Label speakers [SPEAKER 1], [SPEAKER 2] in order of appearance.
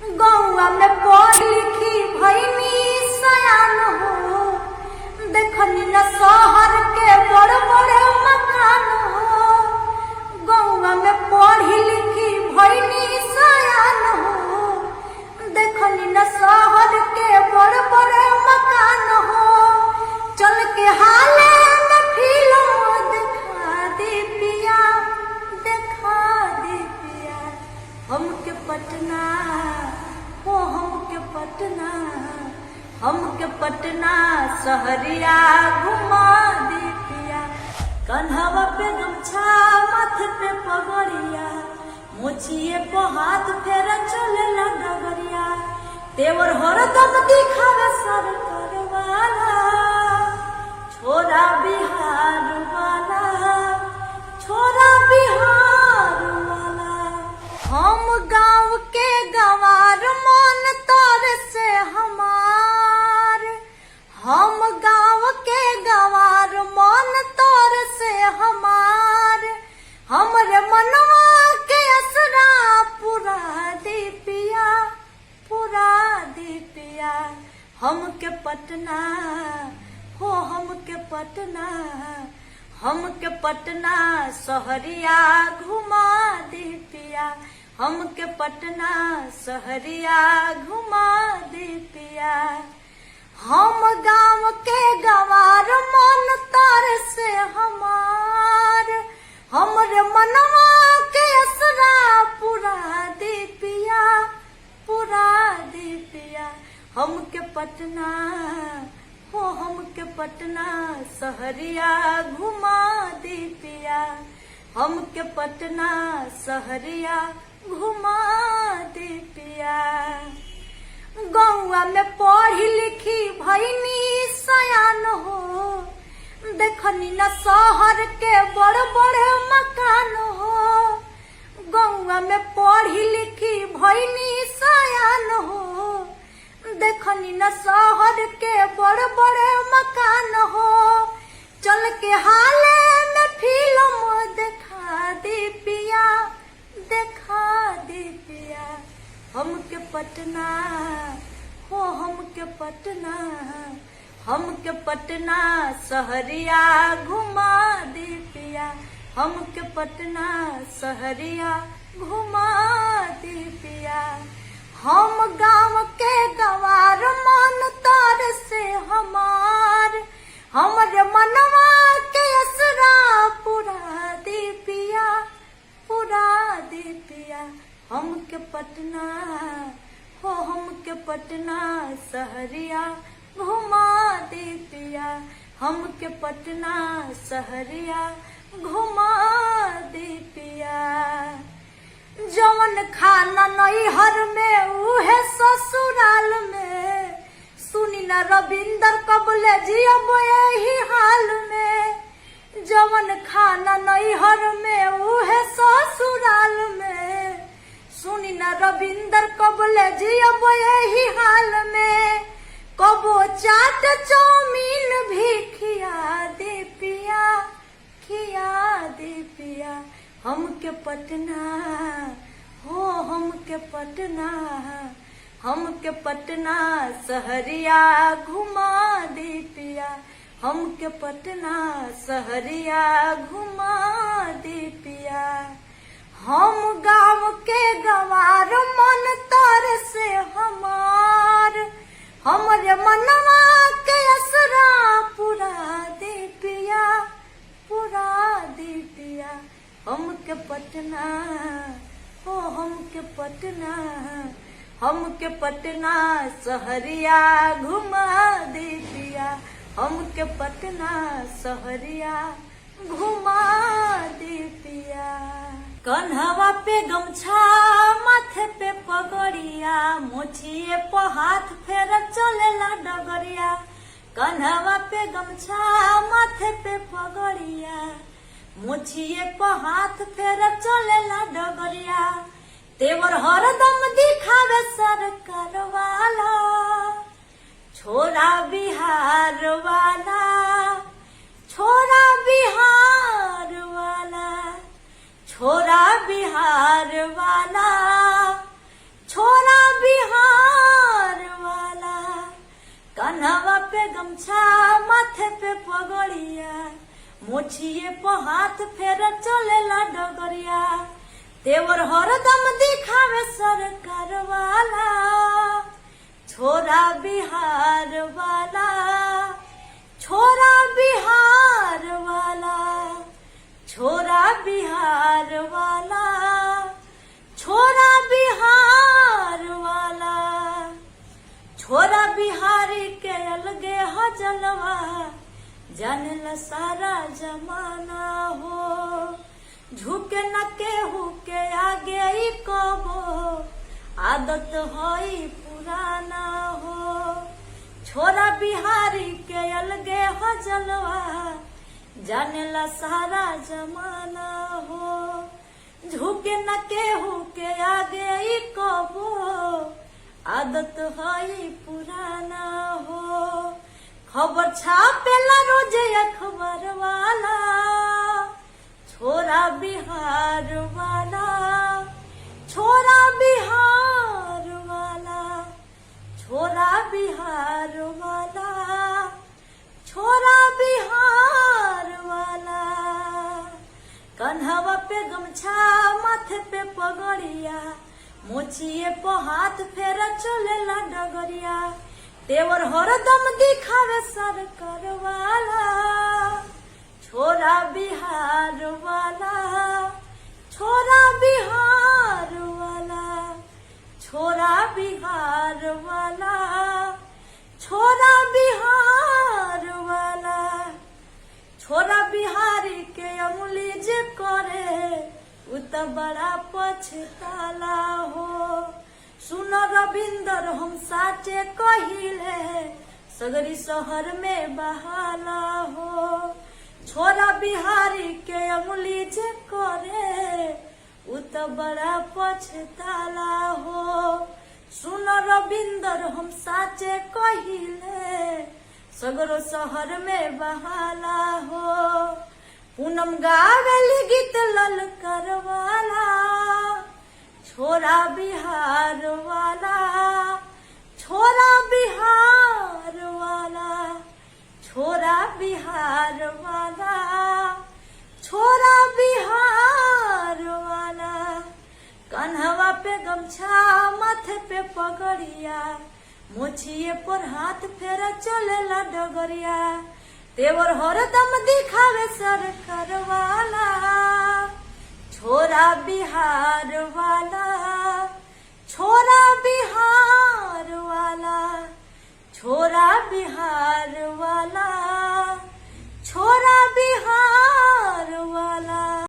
[SPEAKER 1] गौआ में पढ़ लिखी भैनी सयान हो, देखनी न शहर के बड़ बड़ मकान हो। गौआ में पढ़ी लिखी भैनी सयान हो, देखनी न शहर के बड़ बड़ मकान हो। चल के हाले में फिल्म देखा दे पिया, देखा दे पिया हमके पटना, हो हमके पटना, हमके पटना सहरिया घुमा दे पिया। कन्हवा पे गमछा माथे पे पगड़िया, मोछिए पे हाथ फेर चले डगरिया। तेवर हरदम दिखावे सरकार वाला, छोरा बिहार वाला, छोरा बिहार वाला। हम गांव के गंवार मन तर से हमार, हम गांव के गंवार मन तर से हमार। हमरे मनवा के असरा पुरा दे पिया, पुरा दे पिया हमके पटना, हो हमके पटना, हमके पटना सहरिया घुमा दे पिया, हमके पटना सहरिया घुमा दे पिया। हम गांव के गंवार मन तर से हमार, हमरे मनवा के असरा पुरा दे पिया, पुरा दे पिया हमके पटना, हो हमके पटना सहरिया घुमा दे पिया, हमके पटना सहरिया घुमा दे पिया। गौआ में पढ़ी लिखी भैनी सयान हो, देखनी न शहर के बड़ बड़ मकान हो। गौआ में पढ़ी लिखी भैनी सयान हो, देखनी न शहर के बड़ बड़ मकान हो। चल के हाले में फिल्म देखा दे पिया, देखा दे पिया हमके पटना, हो हमके पटना, हमके पटना सहरिया घुमा दे पिया, हमके पटना सहरिया घुमा दे पिया। हम गांव के गंवार मन तर से हमार, हमरे मनवा के असरा पुरा दे पिया, पुरा दे पिया हमके पटना, हो हमके पटना सहरिया घुमा दे पिया, हमके पटना सहरिया घुमा दे पिया। जवन खाना नैहर में उहे ससुराल में, सुनी न रविंदर कबले जियब एही हाल में। जवन खाना नैहर में उहे ससुराल में, सुनी न रविंदर कबले जियब एही हाल में। कबो चाट चाउमीन भी खिया दे पिया, खिया दे पिया हमके पटना, हो हमके पटना, हमके पटना सहरिया घुमा दे पिया, हमके पटना सहरिया घुमा दे पिया। हम गांव के गंवार मन तर से हमार, हमरे मनवा के असरा पुरा दे पिया, पुरा दे पिया हमके पटना, हो हमके पटना, हमके पटना सहरिया घुमा दे पिया, हमके पटना सहरिया घुमा दे पिया। कन्हवा पे गमछा माथे पे पगड़िया, मोछिए पे हाथ फेर चलेला डगरिया। कन्हवा पे गमछा माथे पे पगड़िया, मोछिए पे हाथ फेर चलेला डगरिया। तेवर हरदम दिखावे सरकार वाला, छोरा बिहार वाला, छोरा बिहार वाला, छोरा बिहार वाला, छोरा बिहार। मोछिए पर हाथ फेर चलेला डगरिया। तेवर हरदम दिखावे सरकार वाला, छोरा बिहार वाला, छोरा बिहार वाला, छोरा बिहार वाला, छोरा बिहार वाला। छोरा बिहारी के अलगे हो जलवा, जानला सारा जमाना हो। झुके न केहू के आगे ई कबो, आदत होई पुराना हो। छोरा बिहारी के अलगे हो जलवा, जानेला सारा जमाना हो। झुके न केहू के आगे ई कबो, आदत होई पुराना हो। खबर छापेला रोज अखबार वाला, छोरा बिहार वाला, छोरा बिहार वाला, छोरा बिहार वाला, छोरा बिहार वाला। कन्हवा पे गमछा माथे पे पगड़िया, मोचिए पे हाथ फेर चलेला डगरिया। तेवर हरदम दिखावे सरकार वाला, छोरा बिहार वाला, छोरा बिहार वाला, छोरा बिहार वाला, छोरा बिहार वाला। छोरा बिहारी के अंगुली जे करे, उ त बड़ा पछताला हो। सुन रविंदर हम साचे कहिले, सगरी शहर में बहाला हो। छोरा बिहारी के अंगुली जे करे, उ त बड़ा पछताला हो। सुन रविंदर हम साचे कहिले, सगरो शहर में बहाला हो। पूनम गावेली गीत ललकर वाला, छोरा बिहार वाला, छोरा बिहार वाला, छोरा बिहार वाला, छोरा बिहार वाला। कन्हवा पे गमछा माथे पे पगड़िया, मोछिए पर हाथ फेर चलेला डगरिया। तेवर हरदम दिखावे सरकार वाला, छोरा बिहार वाला, छोरा बिहार वाला, छोरा बिहार।